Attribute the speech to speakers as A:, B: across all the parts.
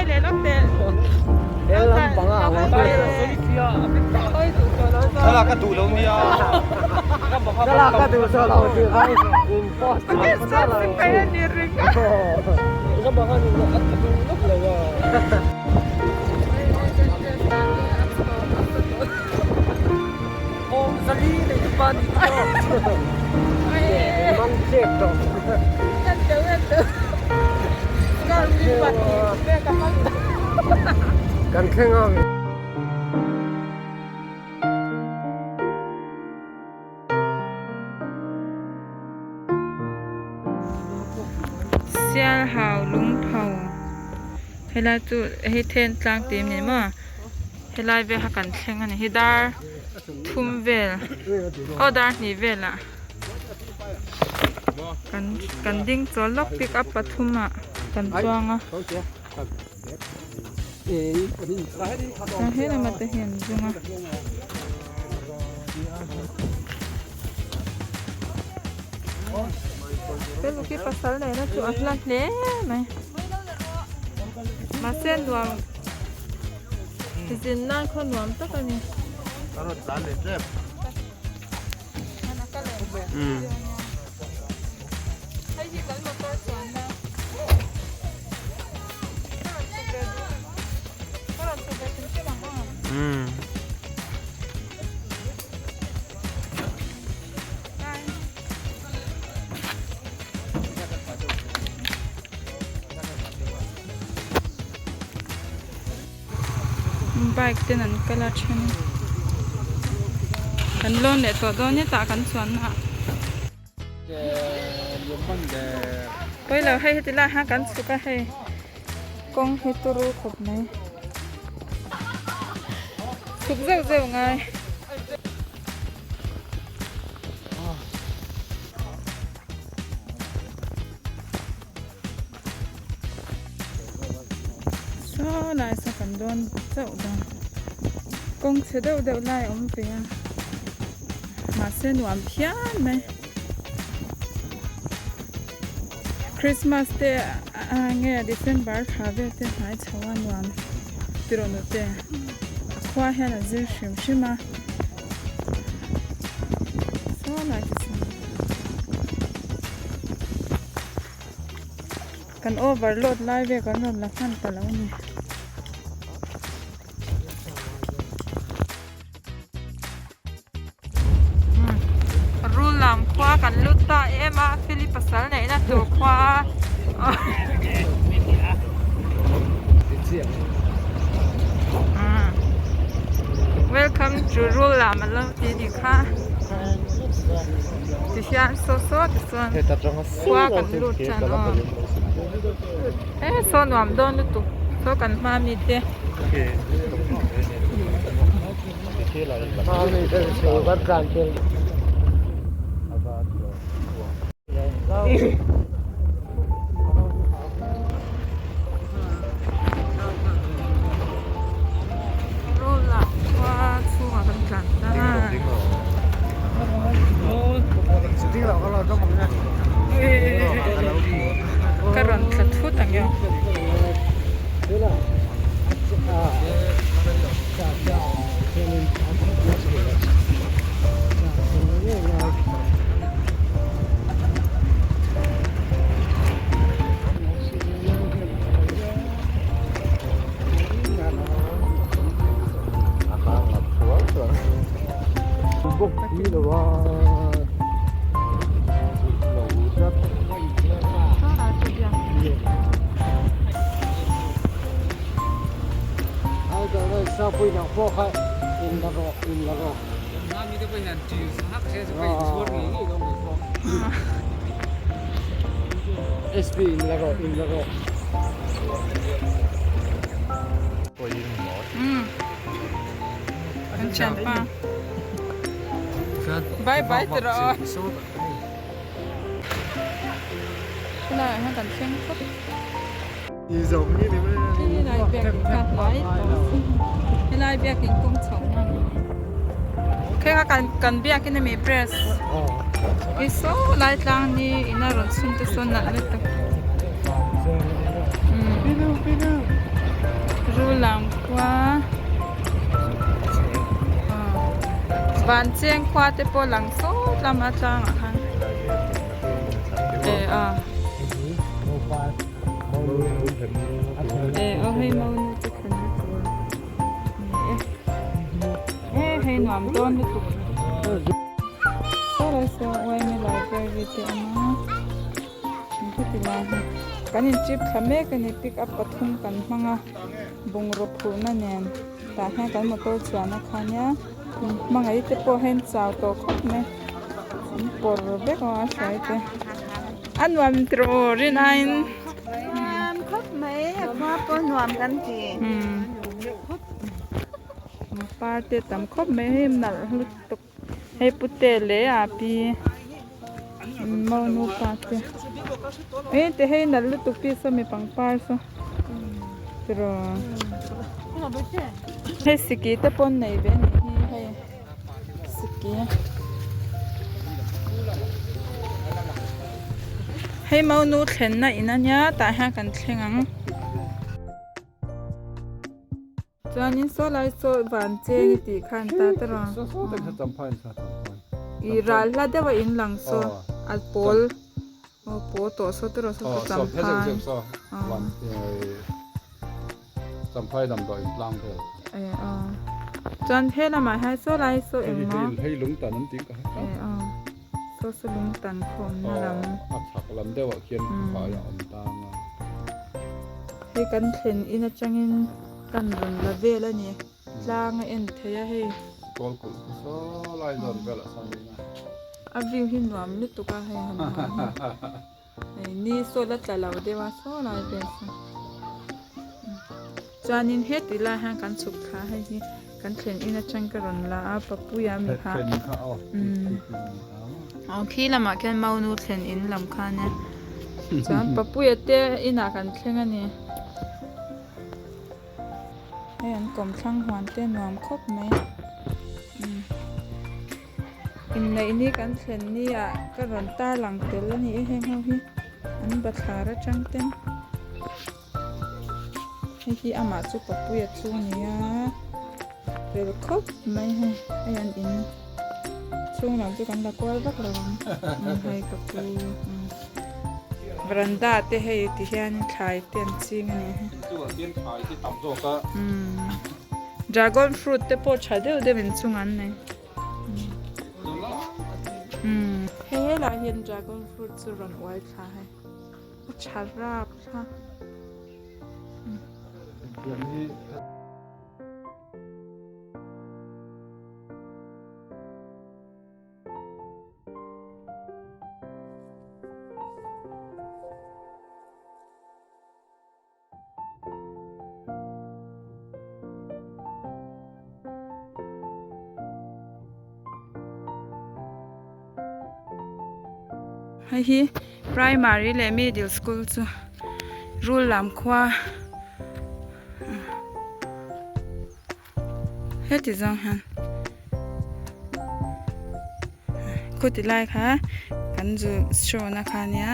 A: Hawi leh lawk teh.
B: He lampang a ang a.
A: Hawi duh tawh lo zawk.
C: Thlalak ka duh lo nia.
B: Thlalak ka duh tawh lo tih kha in post
A: Ok, stop sipai a ni ring a.
B: Mang chep tawh. Kan thleng a.
A: Sialhau lungpho helai chu hei then tlang tih a ni maw helai vel kha kan thleng a ni hi dar thum vel aw dar hnih velah kan kan ding chawl lawk pick up pathum ah kan chuang a chuan he lamah te hian an zung a. Feluk hi pasal neihna chu a hla hle mai mahse nuam zin nan khaw nuam tak a ni. Bike ten an kal a then kan lawn leh tawh dawn hetah kan chuan na ah pawilo hei heti lai hian kan chhuk a hei kawng hi turu khawp mai chhuk zeuh zeuh ngai. Saw lai saw kan dawn chauh dawn kawng chhe deuh deuh lai a awm ve a mahse nuam phian mai Christmas te a nge December thla vel te hnai chho a nuam tiraw nute a khua hian a zir hrim hrim a saw lai te saw. Kan overload lai vel kan rawn la hman ta lo a ni. Rul lam khua kan lut ta em a, Philip pasal neihna tur khua a. Welcome to Rul lam a lo ti ni kha. Tihian saw saw te chuan khua kan lut tan aw e saw nuam dawn lutuk saw kan hma mi te. Roll ah khua chhungah kan tlan ta ka rawn thla thut ang io. Kan thianpa bye bye ti rawh aw helaiah hian kan thleng phawt helai biakin kha hnai tawh helai biakin kawng chho hman khe kha kan biakin a mi press hi saw lai tlang ni ina rawn chhun te sawn nalh lutuk. Rullam khua Vancheng khua te pawh lang sawt lama tlangah khan eh a eh aw hei monu te thlenna tur a ni e eh hei nuam dawn lutuk saw lai saw uaimi library te a awm a. Heti lai hi kan in trip thla mek a ni pick up pathum kan hmang a bungraw phurhna nen tah hian kan motor chuan a kha nia hmangaih te pawh hian chau tawh khawp mai an pawr vek a a hruai te a nuam tiraw rin aiin
C: nuam khawp mai a khua pawh nuam kan ti
A: par te tam khawp mai hei nalh lutuk. Hei pute leh a pi mo nupa te eh te hei nalh lutuk pi saw mi pangpar saw tiraw hei siki te pawh an nei ve a nih hi hei siki hei mo nu thlenna in a nia tah hian kan thleng ang. Chuanin saw lai saw van cheng i tih khan ta ta rawn.
D: Saw saw tak kha champhai in sa champhai.
A: I ral hla deuh a in lang saw a pawl aw pawl tawh saw te rawh saw saw champhai.
D: Saw van champhai damdawi in tlang vel.
A: E aw chuan he lamah hian saw lai saw engmaw.
D: Hei lung tan an tih ka hre.
A: E aw saw saw lung tan khawmna lam.
D: A chhak lam deuh ah khian phai a awm tang a.
A: Hei kan thlen in atangin kan rawn la vel a ni tlang a en thei a hei.
D: Kawl kulh chu saw lai zawn velah sawn niin a.
A: A view hi nuam lutuk a hei han nuam hi. Hei ni saw la tla lo deuh a saw lai vel saw. Chuanin heti lai hian kan chhuk thla hei hi kan thlen in atang ka rawn la a papuia mi kha. Aw khi lamah khian maunu thlen in lam kha ania chuan papuia te inah kan thleng a ni hei an kawmthlang huan te nuam khawp mai inneih ni kan thlen ni ah ka rawn tar lang tel a ni e heng ho hi an bathlar atang ten. Hei hi amah chu papuia chu a ni a fel khawp mai hei hei an in chhung lam chu kan la kual vak lo ang hei ka pu veranda te hei ti hian thlai te an ching a ni dragon fruit te pawh tha deuh deuh in chung an nei hei helai hian dragon fruit chu rawn uai thla hei. A tha rap kha. Hei hi primary leh middle school chu rul lam khua heti zawng hian khuti lai kha kan zu show na kha ania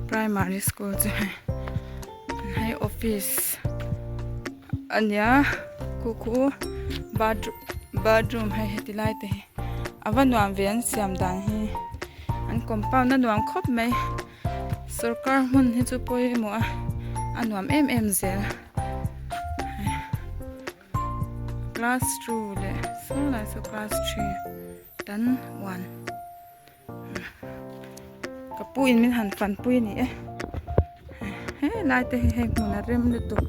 A: primary school chu hei hei office ania khu khu bathroom bathroom hei heti lai te hi a va nuam ve an siam dan hi an compound a nuam khawp mai sorkar hmun hi chu pawimawh a a nuam em em zel class 2 leh saw lai saw class 3 tan 1 ka pu in min han fan pui a ni e he lai te hi hei hmun a rem lutuk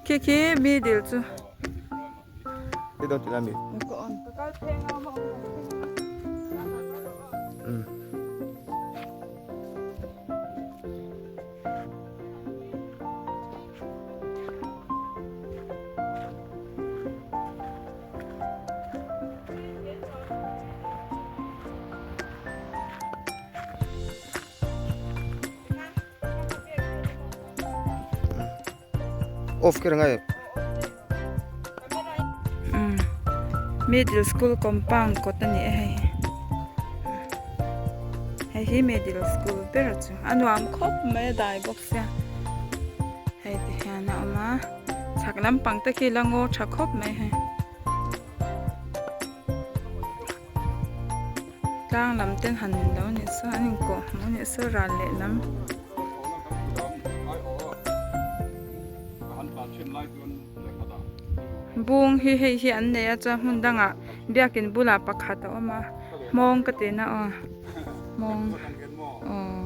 A: khi khi middle chu
B: Off kher angai
A: Middle school compound kawt a ni e hei hei hi middle school ber chu a nuam khawp mai a dai bawk sia hei ti hian. a awm a chhak lampang te khi la ngaw tha khawp mai hei tlang lam ten han lo ni saw an inkawh hmuh a nih saw ral lehlam. Bung hi hei hi an nei a chuan hmun dangah biakin bulah pakhat a awm a hmawng ka tihna aw hmawng aw.